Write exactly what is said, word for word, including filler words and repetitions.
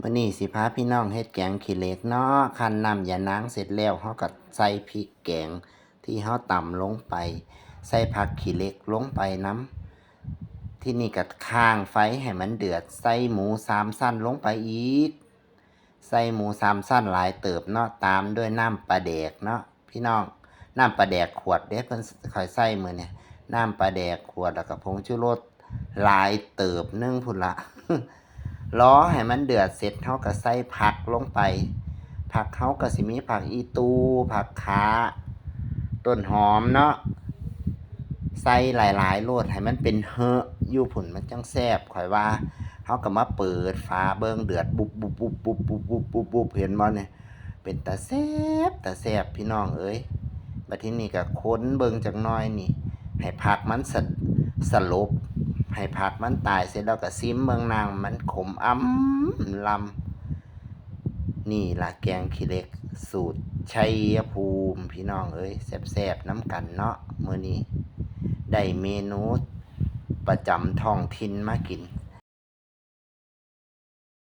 มื้อนี้สิพาพี่น้องเฮ็ดแกงขี้เหล็กเนาะ คั่นน้ำยานางเสร็จแล้ว เฮาก็ใส่พริกแกงที่เฮาตำลงไป ใส่ผักขี้เหล็กลงไปนำ ทีนี้ก็ค้างไฟให้มันเดือด ใส่หมูสามชั้นลงไปอีก ใส่หมูสามชั้นหลายเติบเนาะ ตามด้วยน้ำปลาแดกเนาะพี่น้อง น้ำปลาแดกขวดเด้ เพิ่นค่อยใส่มื้อนี้ น้ำปลาแดกขวด แล้วก็ผงชูรสหลายเติบหนึ่งพุ้นละ รอให้มันเดือดเสร็จ เฮาก็ใส่ผักลงไป ผักเฮาก็สิมีผักอีตู ผักขา ต้นหอมเนาะ ใส่หลายๆโลด ให้มันเป็นเฮอะอยู่พุ้น มันจั่งแซ่บ ข้อยว่า เฮาก็มาเปิดฝาเบิ่ง เดือดบุบบุบบุบบุบบุบบุบบุบบุบ เห็นบ่เนี่ย เป็นตาแซ่บ ตาแซ่บพี่น้องเอ้ย บัดทีนี้ก็คนเบิ่งจักหน่อยนี่ ให้ผักมันสะ สลบ ให้ผักมันตายเสร็จแล้วก็ซิมเบิ่ง น้ำมันขมอ่ำลำ นี่ล่ะแกงขี้เหล็กสูตรชัยภูมิ พี่น้องเอ้ย แซ่บๆนำกันเนาะ มื้อนี้ได้เมนูประจำท้องถิ่นมากิน